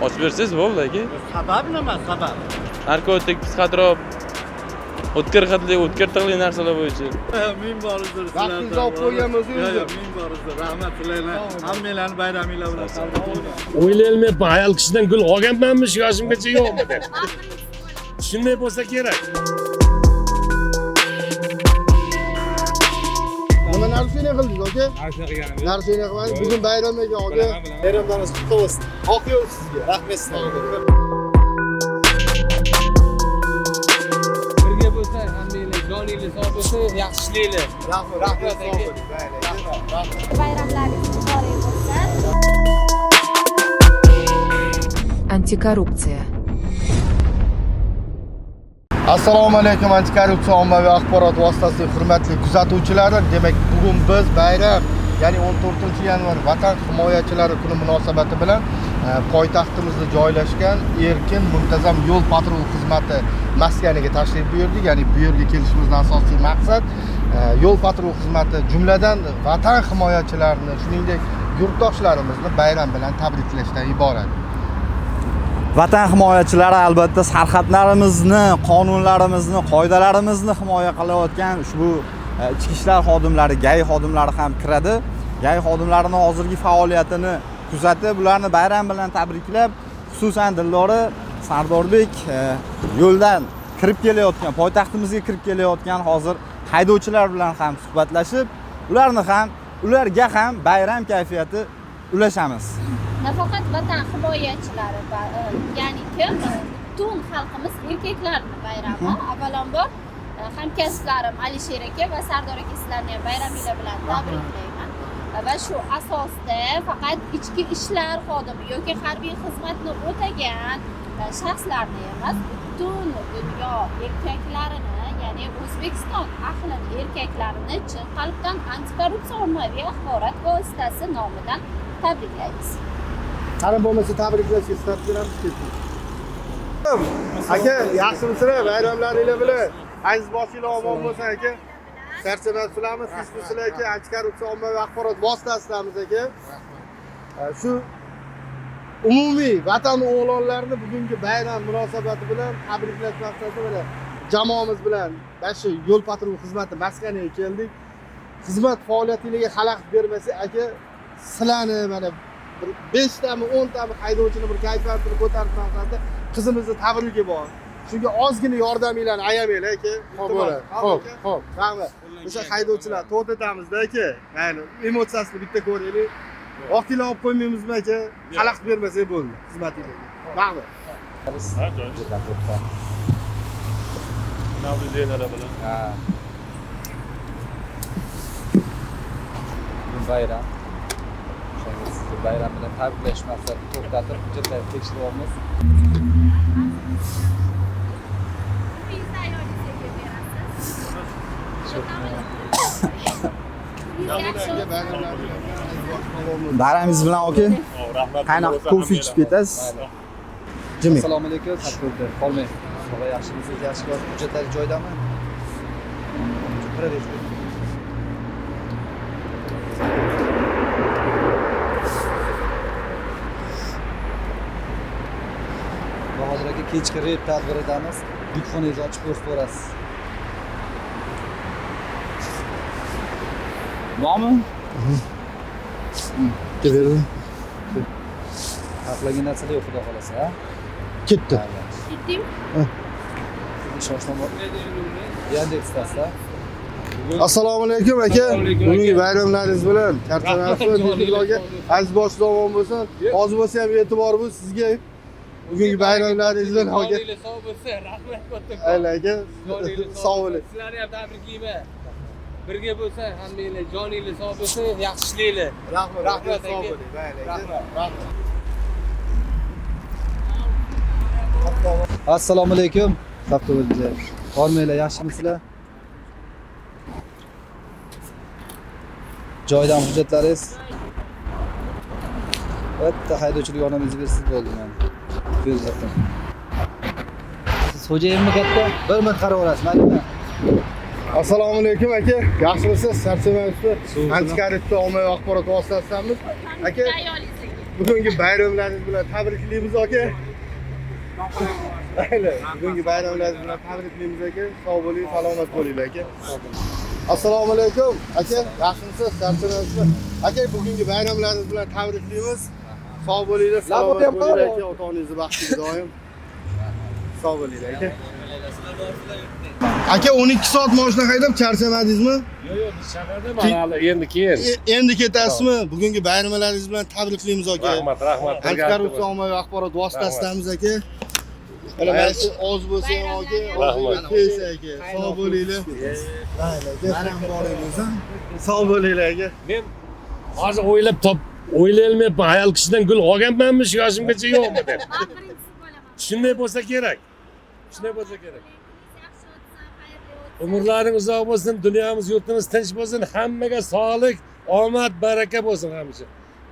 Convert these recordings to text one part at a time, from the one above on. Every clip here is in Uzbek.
Ochib bersangiz bo'ldi aka. Sabab nima, sabab? Narkotik, psixotrop, o'tkir hidli, o'tkir tig'li narsalar bo'yicha. Ming bor uzr. Vaqtingizni olib qo'yganmiz, Yo'q, yo'q, ming bor uzr. Rahmat sizlarga. Hammanglarni bayraminglar bilan tabriklayman. O'ylayolmayapman, ayol kishidan gul olganmanmi shu yoshimgacha yo'qmi deb. Shunday bo'lsa kerak. Nima narsani qildingiz aka? Narsani qilmadingiz. Bugun bayram ekan aka. Bayramlaringiz qutlu bo'lsin. Oq yo'l sizga. Rahmat sizlarga. Birga bo'lsa hammanglar joninglar sog' bo'lsin, yaxshi ishlanglar. Rahmat, Rahmat sog' aka. bo'ling. Mayli aka. Rahmat. Bayramlaringiz muborak bo'lsin. Антикоррупция. Assalomu alaykum antikorrupsiya ommaviy axborot vositasi hurmatli kuzatuvchilari. Demak, bugun biz bayram, ya'ni 14-yanvar Vatan himoyachilari kuni munosabati bilan poytaxtimizda joylashgan erkin muntazam yo'l patrul xizmati maskaniga tashrif buyurdik. Ya'ni bu yerga kelishimizdan asosiy maqsad yo'l patrul xizmati, jumladan vatan himoyachilarini, shuningdek yurtdoshlarimizni bayram bilan tabriklashdan iborat. Vatan himoyachilari albatta sarhadlarimizni, qonunlarimizni, qoidalarimizni himoya qilayotgan ushbu ichki ishlar xodimlari, GAI xodimlari ham kiradi. GAI xodimlarini hozirgi faoliyatini kuzatib, ularni bayram bilan tabriklab, xususan Dildora Sardorbek yo'ldan kirib kelayotgan, poytaxtimizga kirib kelayotgan hozir haydovchilar bilan ham suhbatlashib, ularni ham, ularga ham bayram kayfiyati ulashamiz. Nafaqat vatan himoyachilari, ya'ni kim? Butun xalqimiz erkaklarni bayrami. Avvalambor hamkasblarim Alisher aka va Sardor aka, sizlarni ham bayraminglar bilan tabriklayman. Va shu asosda faqat ichki ishlar xodimi yoki harbiy xizmatni o'tagan shaxslarni emas, butun dunyo erkaklarini, ya'ni O'zbekiston ahlini erkaklarini chin qalbdan antikorrupsiya ommaviy axborot vositasi nomidan tabriklaymiz. Qani bo'lmasa tabriklashga start beramiz, ketdik. Aka, yaxshimisizlar? Bayramlaringlar bilan. Aziz boshinglar omon bo'lsin aka. Charchamasizlarmi? Tinchmisizlar aka? Antikorrupsiya ommaviy axborot vositasidamiz aka. Shu umumiy vatan o'g'lonlarini bugungi bayram munosabati bilan tabriklash maqsadi bilan jamoamiz bilan mana shu yo'l patrul xizmati maskaniga keldik. Xizmat faoliyatingizga xalaqit bermasa aka, sizlarni mana bir 5 tami 10 tami haydovchini bir kayfiyatini ko'tarish maqsadida qizimizni tabrigi bor. Shunga ozgina yordaminglarni ayamanglar aka. Xo'p bo'ladi. Xo'p, xo'p. Rahmat. O'sha haydovchilar to'xtatamizda aka. Mayli, emotsiyasini bitta ko'raylik. Vaqtinglarni olib qo'ymaymizmi aka? Xalaqit bermasak bo'ldi xizmatingizga. Rahmat. Ha, joy. Nablюдениялар bilan. Bugun bayram. O'shanga sizni bayram bilan tabriklash maqsadida to'xtatib, hujjatlarni tekshiryapmiz. Bizni ayolingizga berasiz. Aka, bayramlaringlar bilan aziz boshing omon bo'lsin. Bayramingiz bilan aka. Rahmat. Qaynoq kofe ichib ketasiz. Jimmy. Assalomu alaykum. Tadbirda qolmang. Sog'lik yaxshimisiz? Yaxshi ko'rib, hujjatlar joyidami? Kiraverasiz. Bahodir aka, kechki reyd tadbiridamiz. Yukxonangizni ochib ko'rsataverasiz. Bormi? Ketaveradi. Taxlagan narsalar yo'q, xudo xolasa, ha? Ketdi. Ketding? Ishonchli Yandex'dasiz, Assalomu alaykum aka. Bugungi bayramlaringiz bilan charchamayapsiz aka. Aziz boshingiz omon bo'lsin. Hozir bo'lsa ham e'tibor bu sizga. Bugungi bayramlaringiz bilan aka. Joninglar sog' bo'lsin, rahmat kattakon. Mayli aka. Joninglar Sog' bo'ling. Sizlarni ham tabriklayman. Birga bo'lsa hammanglar joninglar sog' bo'lsin, yaxshi ishlanglar. Rahmat, Rahmat sog' aka. bo'ling. Mayli aka. Rahmat. Rahmat. Assalomu alaykum. Taftovulja. Hormanglar, yaxshimisizlar? Joydan hujjatlaringiz? Bitta haydovchilik yordamingizga bersangiz bo'ldi mana. Ko'zlatdim. Siz xo'jayinmi katta? Bir minut qaraverasiz, maylimi? Assalomu alaykum aka. Yaxshimisiz? Charchamayapsizmi? Antikorrupsiya ommaviy axborot vositasidamiz. Aka, Ayolingizga. Bugungi bayramlaringiz bilan tabriklaymiz aka. Mayli, bugungi bayramlaringiz bilan tabriklaymiz aka. Sog' bo'ling, salomat bo'linglar aka. Assalomu alaykum aka, yaxshimisiz? Charchamayapsizmi? Aka, bugungi bayramlaringiz bilan tabriklaymiz. Sog' bo'linglar, salomat bo'linglar aka, ota-onangizni baxtiga doim. Sog' bo'linglar aka. Aka, 12 soat mashina haydab charchamadingizmi? Yo'q, biz shaharda mana endi keyin. Endi ketasizmi? Bugungi bayramlaringiz bilan tabriklaymiz aka. Rahmat, rahmat. Antikorrupsiya ommaviy axborot vositasidamiz aka. Mana mana shu oz bo'lsa ham aka, rahmat aka. Sog' bo'linglar. Mayli aka, bayram muborak bo'lsin. Sog' bo'linglar aka. Men hozir o'ylab o'ylayolmayapman. Ayol kishidan gul olganmanmi shu yoshimgacha yo'qmi deb. Men birinchisi bo'laman. Shunday bo'lsa kerak. Shunday bo'lsa kerak. Umrlaring uzoq bo'lsin, dunyomiz, yurtimiz tinch bo'lsin, hammaga sog'lik, omad, baraka bo'lsin hamisha.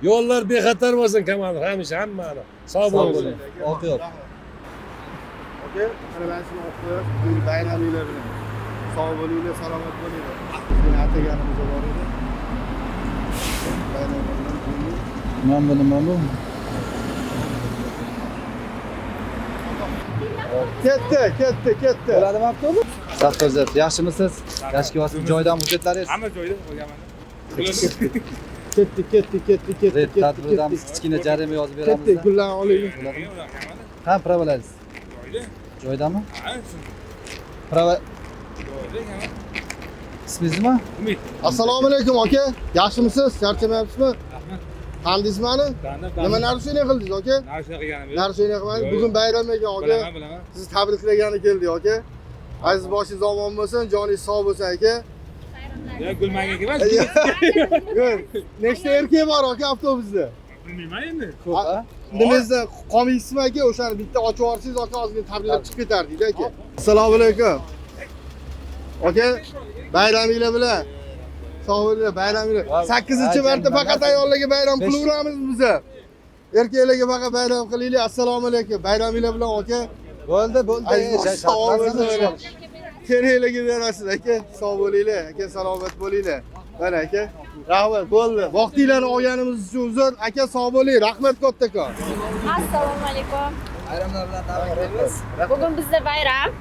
Yo'llar bexatar bo'lsin, Kamol, hamisha hammani. Sog' bo'linglar. Oq yo'l. Aka, mana mana shuni o'qib qo'yasiz. Bugungi bayraminglar bilan. Sog' bo'linglar, salomat bo'linglar. Bugun ataganimiz bor edi. Bayram bilan bugun. Nima bu, nima bu? Ketdi, ketdi, ketdi. Bo'ladimi avtobus? Safdorjon, yaxshimisiz? Yaxshi kelyapsiz. Joydan hujjatlaringiz? Hamma joyda qo'yganman. Ketdi, ketdi, ketdi, ketdi, ketdi. Tadbirdamiz, kichkina jarima yozib beramiz. Ketdi, gullarni olaylik. Ha, pravalaringiz. Joyda. Joydami? Ha, Prava joyda. Ismingiz nima? Umid. Assalomu alaykum aka. Yaxshimisiz? Charchamayapsizmi? Rahmat. Tanidingizmi mani? Nima narsani qildingiz aka? Narsa qilganim yo'q. Narsani qilmadingiz. Bugun bayram ekan aka. Bilaman, bilaman. Sizni tabriklagani keldik aka. Aziz boshingiz omon bo'lsin, joningiz sog' bo'lsin aka. Yo'q, gul menga emas. Yo'q, nechta erkak bor aka avtobusda? Bilmayman endi. Ko'p, ha? Nimangizda qolmaysizmi aka? O'shani bitta ochib yuborsangiz aka ozgina tabriklab chiqib ketardik aka. Assalomu alaykum. Aka, bayraminglar bilan. Sog' bo'linglar, bayraminglar. 8-marta faqat ayollarga bayram qilaveramiz biz. Erkaklarga faqat bayram qilaylik. Assalomu alaykum. Bayraminglar bilan aka. Bo'ldi, bo'ldi. Sog' bo'linglar. Keraklarga berasiz aka. Sog' bo'linglar, aka, salomat bo'linglar. Mana aka. Rahmat, bo'ldi. Vaqtinglarni olganimiz uchun uzr. Aka, sog' bo'ling. Rahmat kattakon. Assalomu alaykum. Bayramlar bilan tabriklaymiz. Bugun bizda bayram.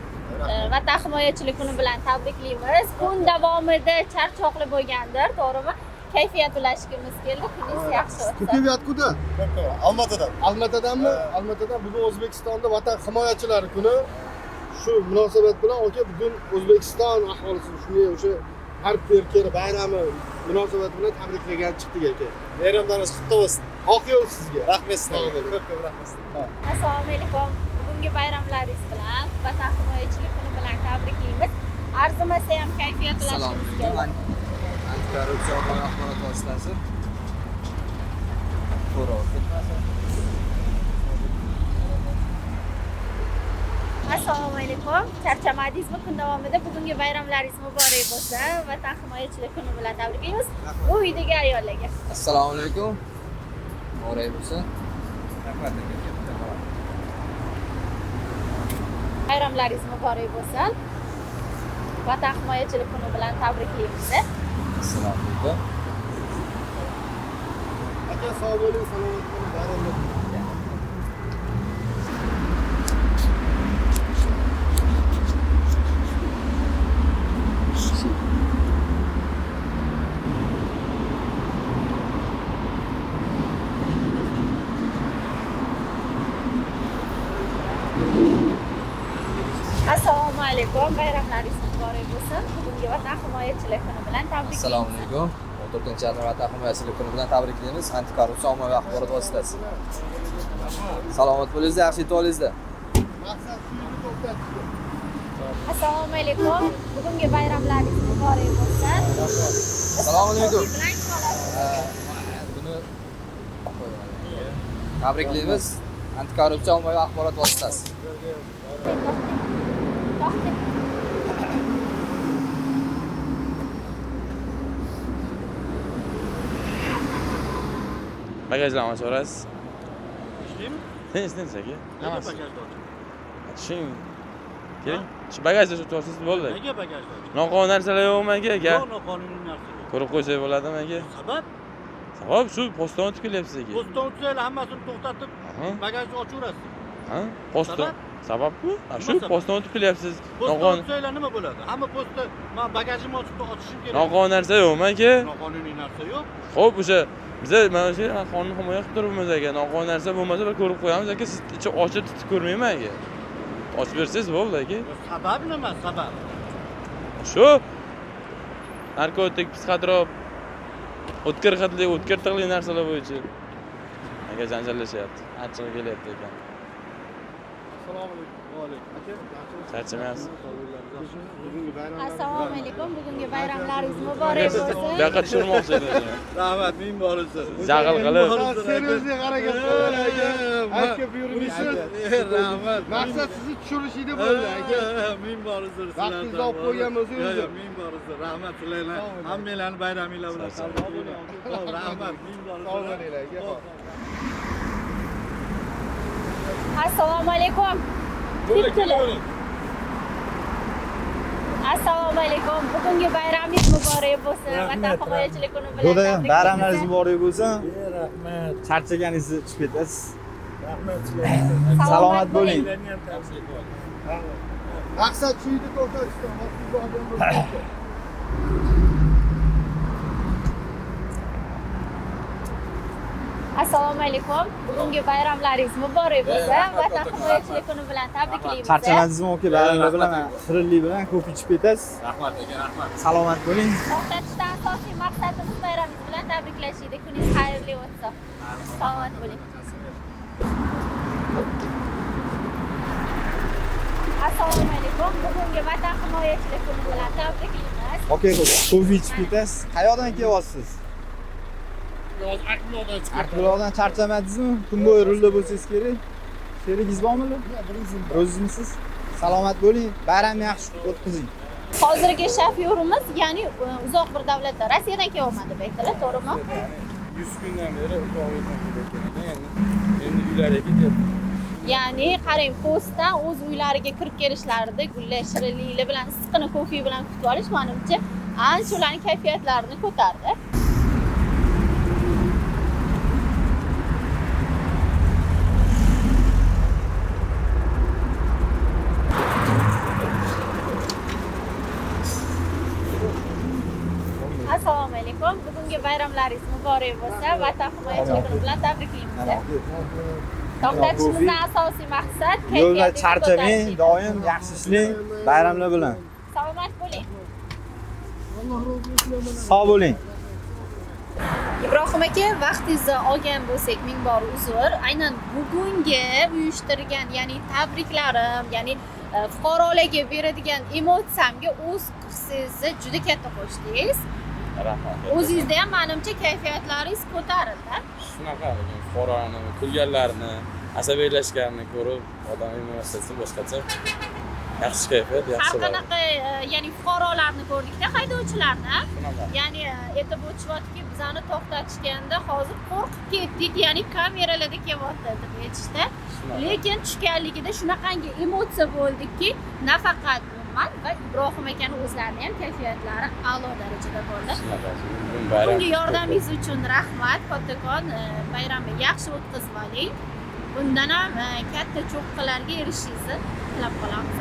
Vatan himoyachilik kuni bilan tabriklaymiz. Kun davomida charchoqli bo'lgandir, to'g'rimi? Kayfiyat ulashgimiz keldi. Kuningiz yaxshi o'tsin. Купив откуда? Almatadan. Almatadanmi? Almatadan. Bugun O'zbekistonda Vatan himoyachilari kuni. Shu munosabat bilan aka bugun O'zbekiston aholisini shunday o'sha har erkak bayrami munosabati bilan tabriklagan chiqdik aka. Bayramlaringiz qutlu bo'lsin. Oq yo'l sizga. Rahmat sizga. Ko'p ko'p rahmat sizga. Assalomu alaykum. Bugungi bayramlaringiz bilan, Vatan himoyachilik kuni bilan tabriklaymiz. Arzimasa ham kayfiyat ulashgimiz keldi. Antikorrupsiya ommaviy axborot vositasi. To'g'ri. Assalomu alaykum. Charchamadingizmi kun davomida? Bugungi bayramlaringiz muborak bo'lsin. Vatan himoyachilik kuni bilan tabriklaymiz. Uydagi ayollarga. Assalomu alaykum. Muborak bo'lsin. Rahmat aka. Bayramlaringiz muborak bo'lsin. Vatan himoyachilik kuni bilan tabriklaymiz. Assalomu alaykum. Aka, sog' bo'ling, salomat bo'ling, bayramlar. Assalomu alaykum. Bayramlaringiz muborak bo'lsin. Bugungi Vatan himoyachilik kuni bilan tabriklaymiz. Assalomu alaykum. 14-yanvar Vatan himoyachilik kuni bilan tabriklaymiz. Antikorrupsiya ommaviy axborot vositasi. Salomat bo'lingizlar, yaxshi yetib olingizlar. Maqsad suyini to'xtatishdi. Assalomu alaykum. Bugungi bayramlaringiz muborak bo'lsin. Assalomu alaykum. Buni tabriklaymiz. Antikorrupsiya ommaviy axborot vositasi. Bagajlarni ochaverasiz. Ishlaymi? Tinch, tinch aka. Hammasi. Tushing. Keling. Shu bagajni ochib tursangiz bo'ldi. Nega bagajni ochib? Noqonuniy narsalar yo'qmi aka? Yo'q, noqonuniy narsa yo'q. Ko'rib qo'ysak bo'ladimi aka? Sabab? Sabab shu postdan o'tib kelyapsiz aka. Postdan o'tsanglar hammasini to'xtatib, bagajni ochaverasiz. Ha? Postdan. Sabab bu? Shu postdan o'tib kelyapsiz. Postdan o'tsanglar nima bo'ladi? Hamma postda men bagajimni ochib ochishim kerak. Noqonuniy narsa yo'qmi aka? Noqonuniy narsa yo'q. Xo'p, o'sha biza mana shu qonun himoya qilib turibmiz aka. Noqonuniy narsa bo'lmasa bir ko'rib qo'yamiz aka. Siz ichi ochib tutib ko'rmayman aka. Ochib bersangiz bo'ldi aka. Sabab nima? Sabab. Shu narkotik, psixotrop, o'tkir hidli, o'tkir tig'li narsalar bo'yicha aka janjallashyapti. Achchig'i kelyapti ekan. Assalomu alaykum. Va alaykum. Aka, charchamayapsiz? Assalomu alaykum. Bugungi bayramlaringiz muborak bo'lsin. Bu yoqqa tushirmoqchi edim. Rahmat, ming bor uzr. Jag'il qilib. Seriyozli harakat qiling aka. Aka buyurmaysiz. Rahmat. Maqsad sizni tushirish edi bo'ldi aka. Ming bor uzr. Vaqtingizni olib qo'ygan bo'lsa uzr. Ming bor uzr. Rahmat sizlarga. Hammanglarni bayraminglar bilan tabriklayman. Rahmat, ming bor uzr. Sog' bo'linglar aka. Assalomu alaykum. Assalomu alaykum. Bugungi bayramingiz muborak bo'lsin. Vatan himoyachilik kuni bilan. Doda, bayramlaringiz muborak bo'lsin. Rahmat. Charchaganingizni chiqib ketasiz. Rahmat sizlarga. Salomat bo'ling. Maqsad shu yerda to'xtatishdan vaqtingizni olgan bo'lsa. Assalomu alaykum. Bugungi bayramlaringiz muborak bo'lsin. Vatan himoyachilik kuni bilan tabriklaymiz. Charchamadingizmi aka? Bayramlar bilan, shirinlik bilan ko'p ichib ketasiz. Rahmat aka, rahmat. Salomat bo'ling. To'xtatishdan asosiy maqsadimiz bayramingiz bilan tabriklash edi. Kuningiz xayrli o'tsin. Salomat bo'ling. Assalomu alaykum. Bugungi Vatan himoyachilik kuni bilan tabriklaymiz. Aka, ko'p ichib ketasiz. Qayoqdan kelyapsiz? Akbuloqdan charchamadingizmi? Kun bo'yi rulda bo'lsangiz kerak. Sherigingiz bormi? Yo'q, bir o'zingizmisiz? Salomat bo'ling, bayramni yaxshi o'tkazing. Hozirgi shofyorimiz, ya'ni uzoq bir davlatdan, Rossiyadan kelyapman deb aytdilar, to'g'rimi? 100 kundan beri uzoqdan kelayotgan. Endi uylariga ketyapti. Ya'ni qarang, postdan o'z uylariga kirib kelishlarida gullar, shirinliklar bilan, issiqqina kofe bilan kutib olish menimcha ancha ularning kayfiyatlarini ko'tardi. Assalomu alaykum. Bugungi bayramlaringiz muborak bo'lsin. Vatan himoyachilik kuni bilan tabriklaymiz. To'xtatishimizdan asosiy maqsad yo'lda charchamang, doim yaxshi ishlang, bayramlar bilan. Salomat bo'ling. Sog' bo'ling. Ibrohim aka, vaqtingizni olgan bo'lsak ming bor uzr. Aynan bugungi uyushtirgan, ya'ni tabriklarim, ya'ni fuqarolarga beradigan emotsiyamga o'z hissingizni juda katta qo'shdingiz. Rahmat. O'zingizda ham menimcha kayfiyatlaringiz ko'tarildi. Shunaqa, lekin fuqaroni kulganlarini, asabiylashganini ko'rib, odam emotsiyasi boshqacha. Yaxshi kayfiyat, yaxshi. Har qanaqa, ya'ni fuqarolarni ko'rdikda, haydovchilarni. Ya'ni aytib o'tishyaptiki, bizani to'xtatishganda hozir qo'rqib ketdik, ya'ni kameralarda kelyapti deb aytishdi. Lekin tushganligida shunaqangi emotsiya bo'ldiki, nafaqat man va Ibrohim akani o'zlarini ham kayfiyatlari a'lo darajada bo'ldi. Bunga yordamingiz uchun rahmat, kattakon. Bayramni yaxshi o'tkazib oling. Bundan ham katta cho'qqilarga erishishingizni tilab qolamiz.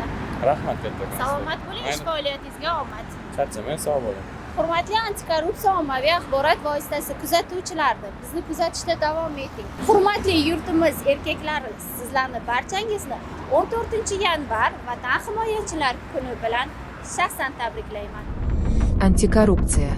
Rahmat kattakon. Salomat bo'ling, ish faoliyatingizga omad. Charchamang, sog' bo'ling. Hurmatli antikorrupsiya ommaviy axborot vositasi kuzatuvchilari, bizni kuzatishda davom eting. Hurmatli yurtimiz erkaklari, sizlarni barchangizni 14-yanvar Vatan himoyachilari kuni bilan shaxsan tabriklayman. Antikorrupsiya.